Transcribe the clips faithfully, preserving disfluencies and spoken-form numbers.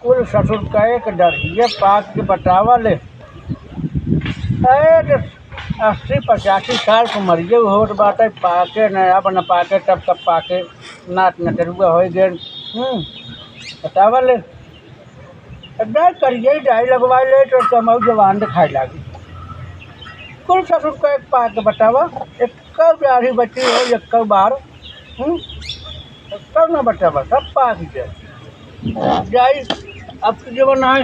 कुल ससुर कहे के डरिये पाक के बतावा ले। अरे, अस्सी पचासी साल के उमरिये होत बाटे, पाके न, अब न पाके, तब तब पाके, नात नतरुआ होइ गए। हम्म, बतावा ले। एकदम करिये डाई लगवाए ले तो कमाऊ जवान दिखाए लागी। कुल ससुर कहे के पाक के बतावा, एक दाढ़ी बची हो, एक बार। हम्म? तब ना बच्चा बा, सब पाक गया। जाई, अब की जवन है,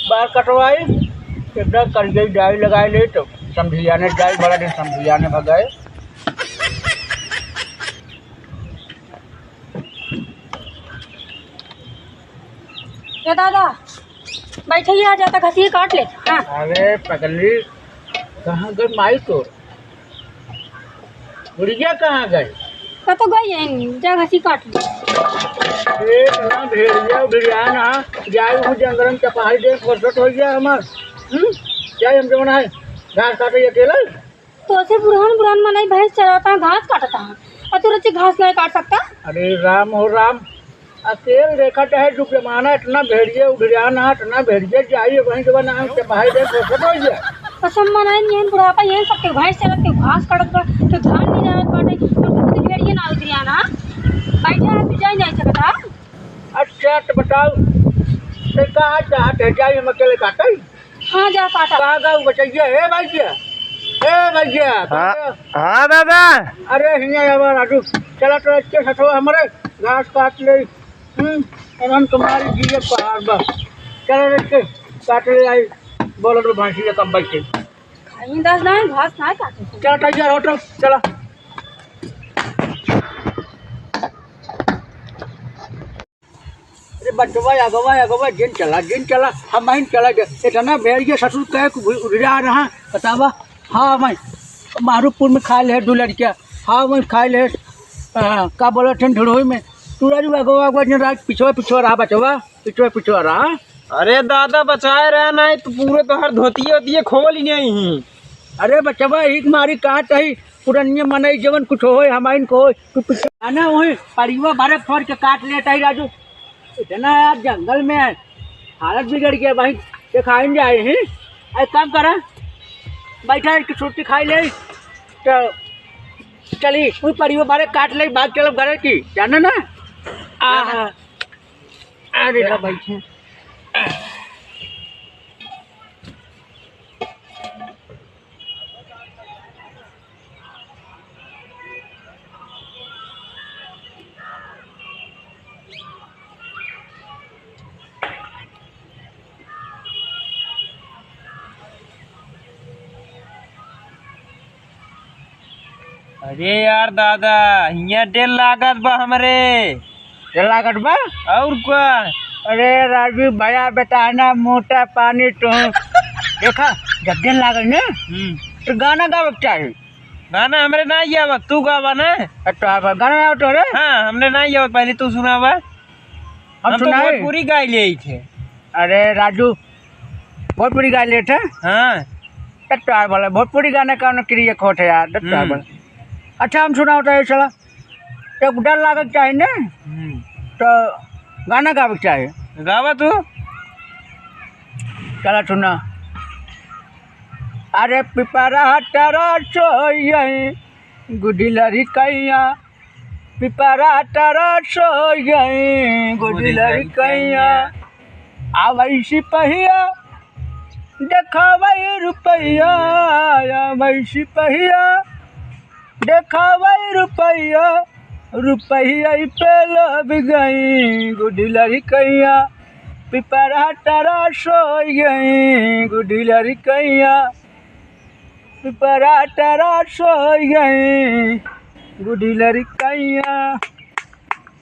बार कटवाई, एकदम कर गई, डाई लगाए ले, तो समझिया ने डाई बड़ा दिन समझिया ने भगाए। ए दादा, बैठिया, जाता घसिया काट ले। हाँ। अरे पगली, कहाँ गई माई तोर? बुढ़िया कहाँ गई? कतो गई है, जा घसी काट ले। ए, इतना भेड़िया उघरिया ना, जाए हूँ जंगल में चपाही दे, फुर्सत हो गया हमार। हम्म? जाए हम जवन है, घास काटे अकेला। तो ऐसे बुढ़ान बुढ़ान मनई भैंस चराता है, घास काटता है, और तू रची घास नहीं काट सकता? अरे राम हो राम, अकेल देखा चाहे जुग जमाना, इतना भेड़िया उघरिया ना, इतना भेड़िया जाई, वहीं के बाद नाम के भाई देख, फुर्सत हो गया। असम्मान है, यही बुढ़ापा, यही सब के भैंस चलत के घास काटत बा, तो धान नहीं जावत बाटे, तो खुद भेड़िया ना उघरिया ना, बैठा है, तू जाई नहीं सकता। अच्छा, तो बताओ, तो कहाँ चाहत है, जाई हम अकेले काटे? हाँ, जा काटा। कहाँ गऊ बचैया? ए भैया, ए भैया, हाँ, कहाँ गऊ? हाँ दादा। अरे हियाँ आवा राजू, चला तो अच्छे सथवा हमरे घास काट ले। हम्म, एकदम तुम्हारी जिए पहाड़ बा। चला रे के काट ले आई, बोलत भैंसिया कब बैठे। खाई दस ना, घास ना काटे। चला टाइगर होटल, चला। अरे बचवा, अगवा, अगवा, जिन चला, जिन चला, हम आइन चला गए। इतना भेड़िया ससुर कहे कि उड़-, उड़ जा रहा, बतावा। हाँ, मैं मारूपुर में खा ले दो लड़किया। हाँ, मैं खा ले, हाँ, का बोला थे ढिड़ोई में। तू राजू, अगवा, अगवा, जिन राज, पिछवा, पिछवा रहा बचवा, पिछवा, पिछवा रहा। अरे दादा, बचाए रहा नहीं तो पूरे तोहर धोतिये, वोतिये खोल ही नहीं। अरे बचवा, एक मारी कहाँ तही पुरनिया मनई जवन कुछ होए, हमाइन को होए, तू पीछे आना होए, परिवा भरे फोड़ के काट लेता ही राजू। इतना यार जंगल में है, हालत बिगड़ गया भाई, देखाइन जाए ही। एक काम करा, बैठा है कि छुट्टी खाई ले, तो चली, कोई परिवा भरे काट ले, बात चलब घरे की, जाना ना? आ, अरे चला बैठे। अरे यार दादा, हियाँ डेर लागत बा हमरे। डेर लागत बा? और का? अरे राजू भैया, बेटा है ना, मोटा पानी तो। देखा, जब डेर लागत ना, हम्म। तो गाना गावे के चाही। गाना हमरे ना आवत, तू गावा ना। अच्छा, अब गाना आवत रे? हाँ, हमरे ना आवत, पहले तू सुनावा। हम हम तो सुनाए? भोजपुरी गाई ले थे। अरे राजू, भोजपुरी गाई ले थे? हाँ। तब तो यार बोला, भोजपुरी गाना कौन क्रिया खोट है यार, तब तो यार हम्म। बोला। अच्छा, हम सुनाओ तो ये चला। एक डर लागे के चाही ना, हम्म। तो गाना गावे के चाही। गावा तू। चला सुना। अरे पिपरा टरा सोई, गुडी लड़कैया, पिपरा टरा सोई, गुडी लड़कैया। आवै सिपहिया, देखावै रुपैया, आवै सिपहिया, देखावै रुपैया, रुपैया पे लोभ गई, गुडी लड़कैया, पिपरा टरा सोई, गुडी लड़कैया, पिपरा टरा सोई, गुडी लड़कैया।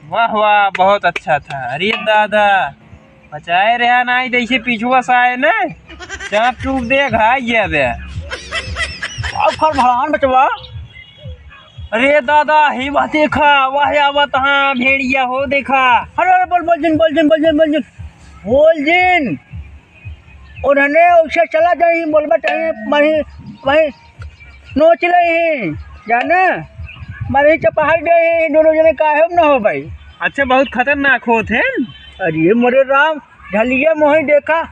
वाह, वाह, बहुत अच्छा था। अरे दादा, बचाए रहा नाई, जैसे पिछुआ से आए ना, चाप चूप दे, घाई गया बे। अब खर भड़ान बचवा। अरे दादा, ही वह देखा, वह आवत हाँ भेड़िया हो देखा। अरे, अरे, बोल, बोल जिन, बोल जिन, बोल जिन, बोल जिन। बोल जिन। उन्होंने उसे चला जाई, बोलबा चाही, वहीं, वहीं नोच ले ही, जाना? मारे चपहार गए ही, दोनों जने काहे न हो भाई। अच्छा, बहुत खतरनाक होत है। अरे मोरे राम, ढलिया मोही देखा,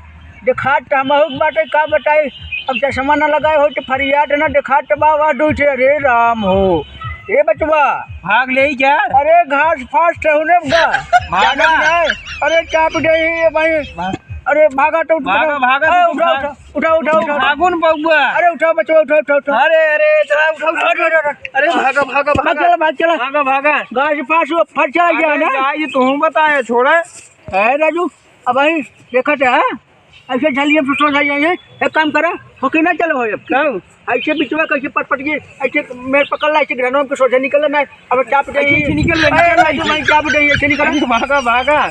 देखात त हमहू के बाटे, का बताई। अब चश्मा न लगाए होई त फरियात न देखात त बा, वाह, दू ठे, अरे राम हो। ए बचवा। भाग लेई का? अरे घास फास ठेहुने बा। भागा। जानत नाय। अरे चाप दे ही भाई। भाग। अरे भागा तो उठ, भागा, भागा, अरे तू उठा, भाग। उठा, उठा, उठा, उठा, उठा। भागुन बउआ। अरे उठा बचवा, उठा, उठा, उठा। अरे, अरे, चला, उठा, उठा। अरे, अरे, अरे। अरे भागा, भागा, भाग भागा। चला, भाग चला। भागा, भागा। घास फास वो फर चला गया अरे ना। जा, ये तू बताए, छोड़ा। है राजू, अब वही देखत है, हाँ? ऐसे झलिए में सो जाइए, एक काम करा, होके ना चलो हो अब। क्यों? ऐसे बिचवा कैसे पटपट के, ऐसे मेरे पकड़ ला, ऐसे ग्रहणों के सोझे निकल ना, अब चाप दे। ऐसे, ऐसे निकल ले, अरे निकल ले। राजू भाई, चाप दे, ऐसे निकल। अरे भागा, भागा।